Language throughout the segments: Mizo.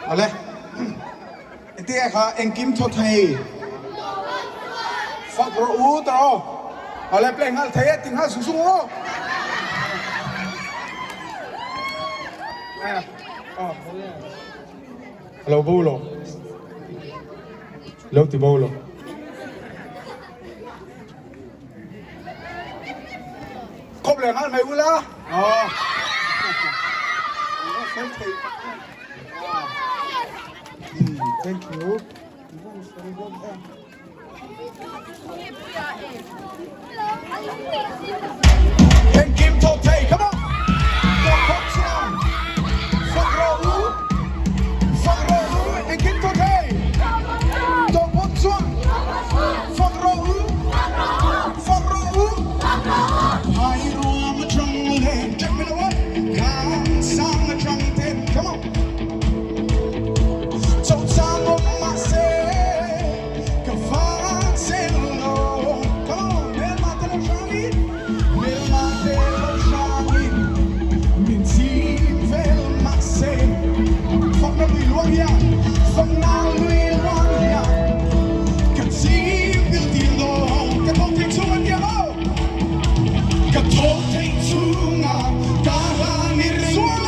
Awle. Engtin nge kha engkim thaw thei? Fak rawh u ta rawh. Awle play nghal thei e ti nghal sung sung u. A lo bo lo. Lo ti bo lo. Khawp leh nghal mai ula. Aw. Thank you. Engkim thawk thei, come on. Thawk thawk chuan fak rawh u, fak rawh u, engkim thawk thei. Thawk phawt chuan fak rawh u, fak rawh u. Hai ruam atang leh check me lo a, khan sang atang ten, come on. Chauchang awm mahse ka fak zel lo. Come on, hmelma te lo hrangin, hmelma te lo hrangin min chim vel mahse fakna lui luang hian, fakna lui luang hian ka chim vil tir dawn. Ka tho thei chung a nia maw? Ka tho thei chunga ka hlan i ring lo.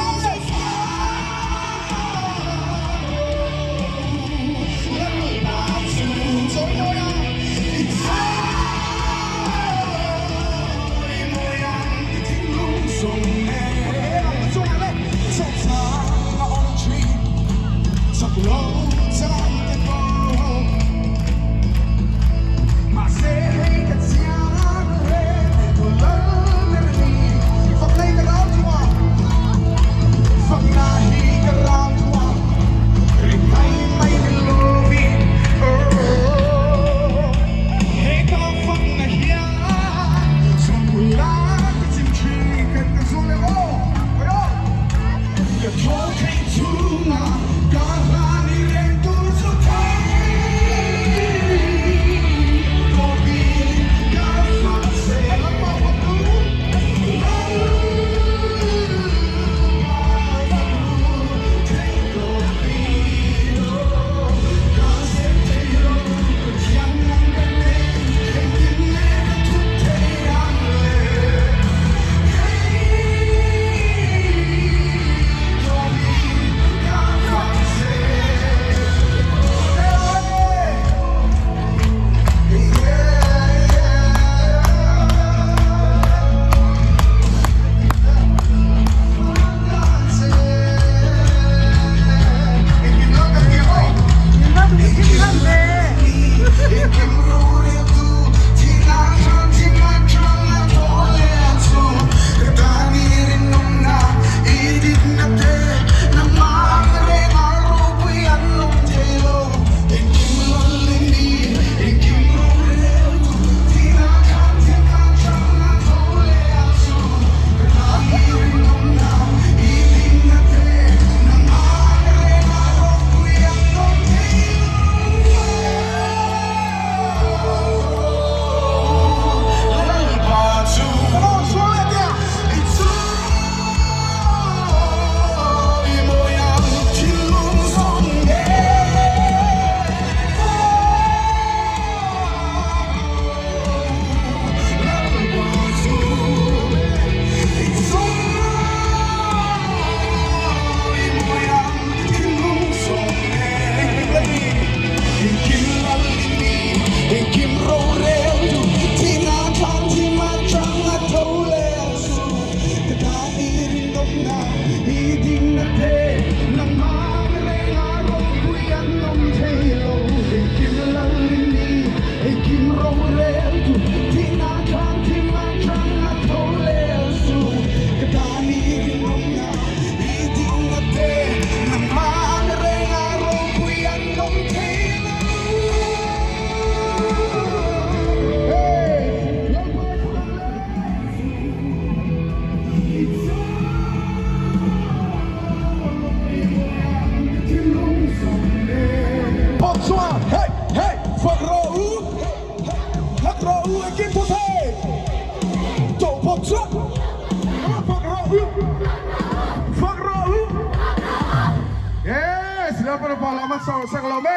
Lalpan a pa lah hmasa rawh sak lo me.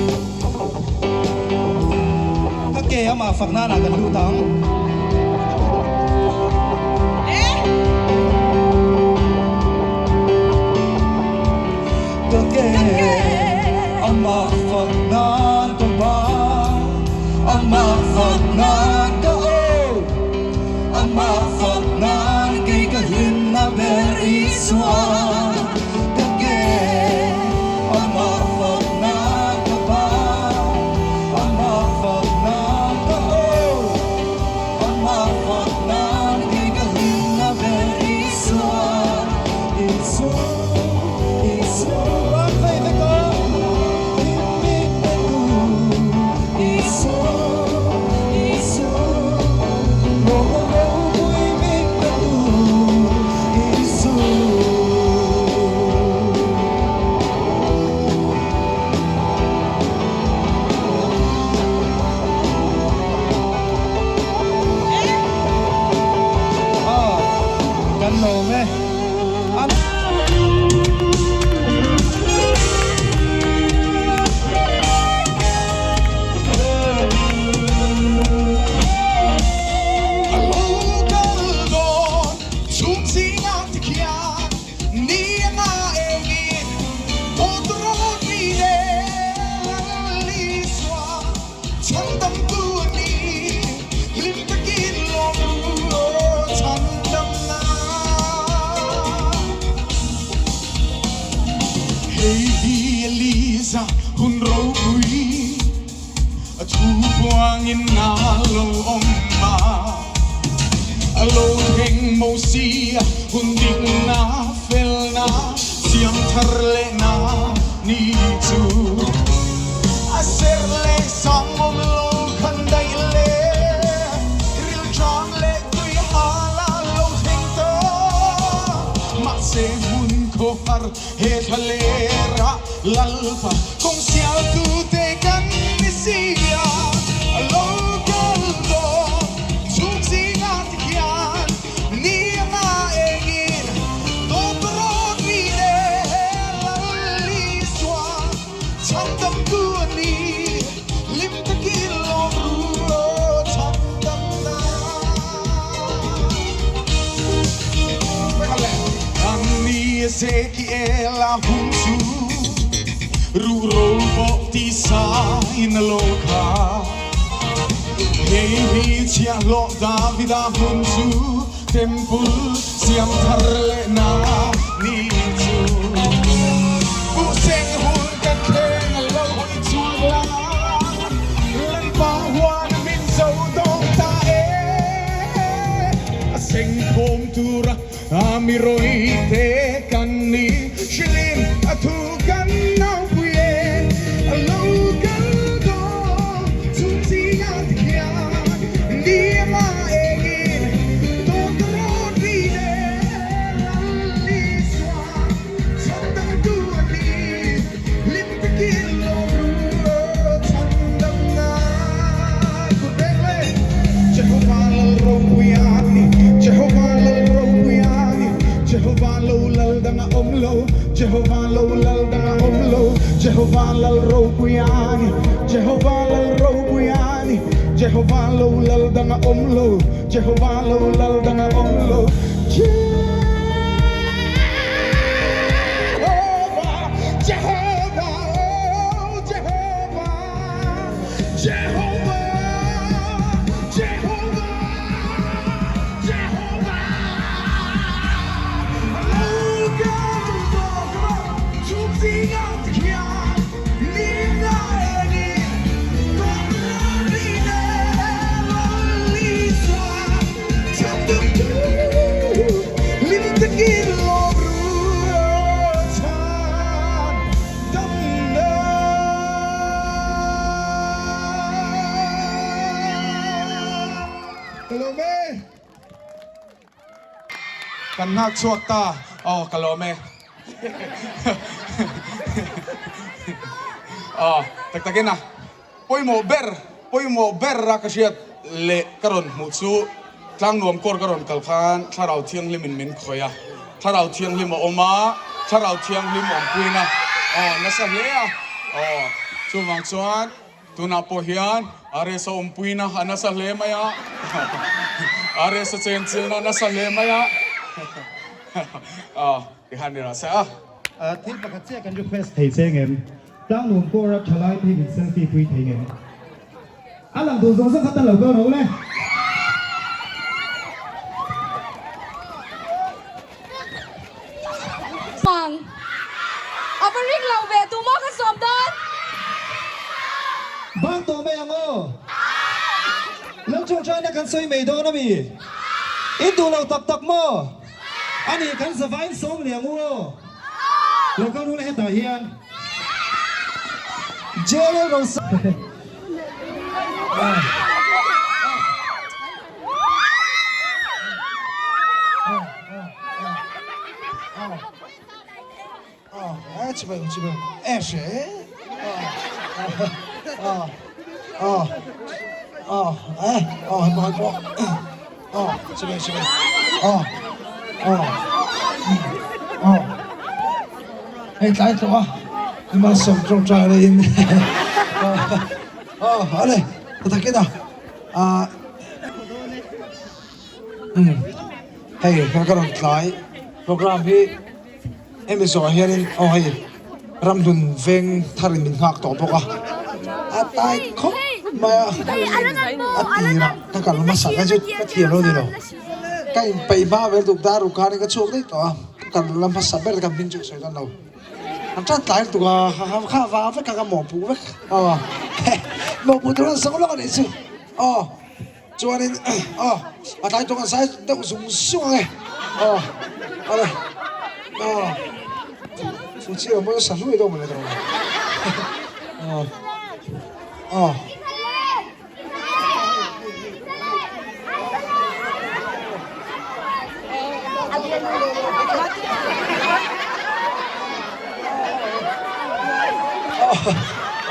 A lo kal dawn. vangin na lo awm a. A lo thleng Mosia hun dikna felna siam thar lehna ni chu. A serh leh sang awm lo khan daih leh rilṭam leh tui hal a lo thleng ta. Mahse hmun khawhar he thla lerah Lalpa kawng sialtute kan ni si a, a lo kal dawn chhung zingah te khian ni anga engin tawp rawt mi le Lal Isua chhandamtu a ni, hlim takin lawm ru aw chhandamna. An ni Ezekiel a hun chu ruhro pawh tisa in a lo kha. Hei hi chhiahhlawh Davida hun chu temple siam thar lehna ni chu. Buhseng hun kan thleng a lo hawi chhuak la, Lalpa huan min zo dawn ta e. A sengkhawm tura a mi rawi te kan ni, hrilhin a thu kan naupui e. A lo kal dawn chung zingah te khian ni anga engin tawt rawt ri le Lal Isua chhandamtu a ni, hlim takin lawm ru aw chhandamna kut beng le. Jehovah lal ropui a ni, Jehovah lal ropui a ni, Jehovah lo lal dang a awm lo, Jehovah lo lal dang a awm lo, Jehovah lal ropui a ni, Jehovah lal ropui a ni, Jehovah lo lal dang a awm lo, Jehovah lo lal dang a awm lo. Jehovah, Jehovah, oh Jehovah, Jehovah, Jehovah, Jehovah. Kan nghak chhuak ta aw ka lawm e aw tak takin a pawimawh ber pawimawh ber a ka hriat leh ka rawn hmuh chu Tlangnuam kawr ka rawn kal khan Thlarau Thianghlim in min khawih a Thlarau Thianghlim a awm a Thlarau Thianghlim awmpuina aw nasa hle a aw chuvang chuan Tunah pawh hian RS a awmpuina a nasa hle mai a, RS a chenchilna a nasa hle mai a, tihan ni rah se a. Thil pakhat chiah kan request thei che ngem? Tlangnuam kawra thalai te hi min selfie pui thei ngem? A lang duh zawng zawng kha tan lo kal ro le. Mang a va ring lo ve tu maw ka sawm dawn. Bang tawh mai ang aw. Lo tawngtaina kan sawi mai dawn ami? In duh lo tak tak maw? Ani kan zavain sawm leh ang u aw. Lo kal rul hetah hian JL Rosa. Hei tlai tawh a i malsawm tawngtai laiin awle ka takin a ah umm hei ka rawn tlai program hi hemi zawhah hianin aw hei ramhlun veng tharin min nghak tawh bawk a a tai khawp mai a a tirah ka kal hmasa kha chu ka thiam lo ni lo ka inpeih hma vel tuk dar ruk khanin ka chhuak daih tawh a ka kal la hmasa ber ka hming chu ka sawi dawn lo an tan tlai lutuk a kha vang vek kha ka mawhpuh vek aw mawhpuh tur an zawng lawk a nih chu. Aw chuanin aw a tlai tawng an sai deuh zung zung ang e aw ale aw chu chiah mawi sa hluai deuh mawle tawh aw aw.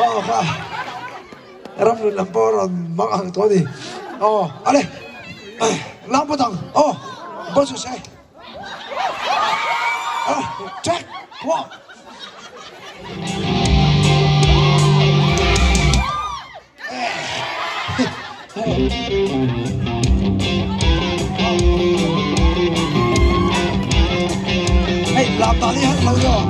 Aw kha ramhlun lam pawh rawn mang ang tawh a ni aw ale lam pawt ang aw baw chu se aw check come on. Hei lam dan hi har lo nia.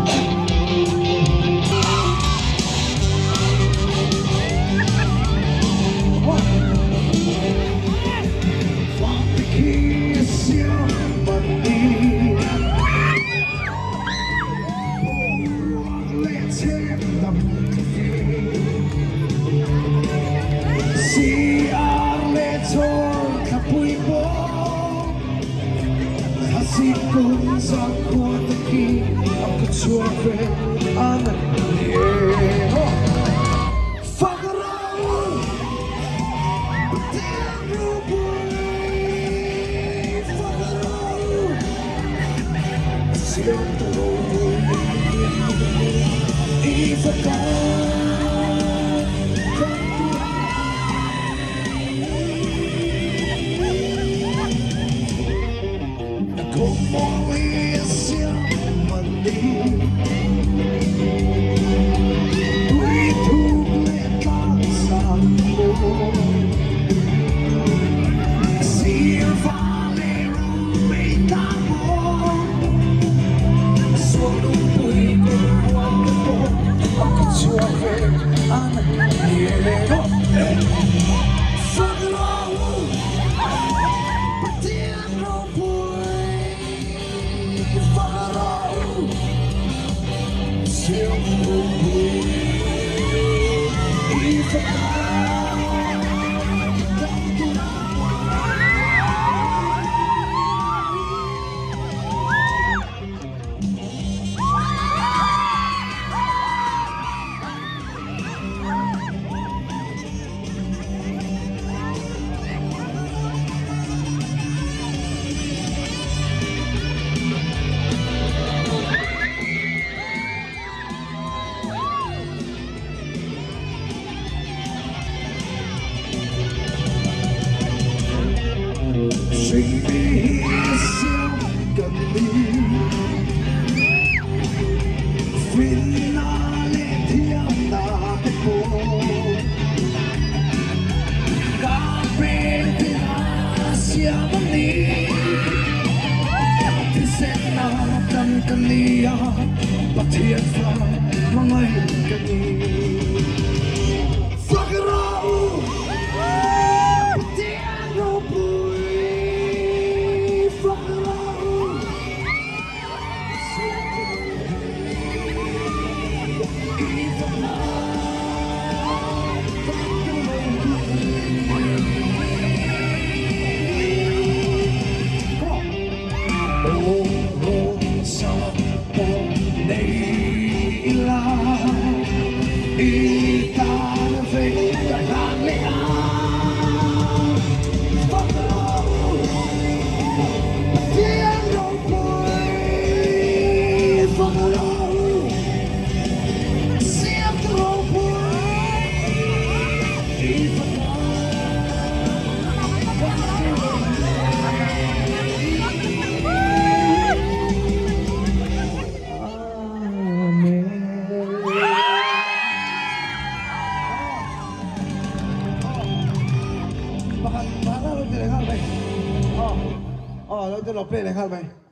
Pakhat pakhat lo ti leh nghal mai. Aw, aw lo ti lo play leh nghal mai.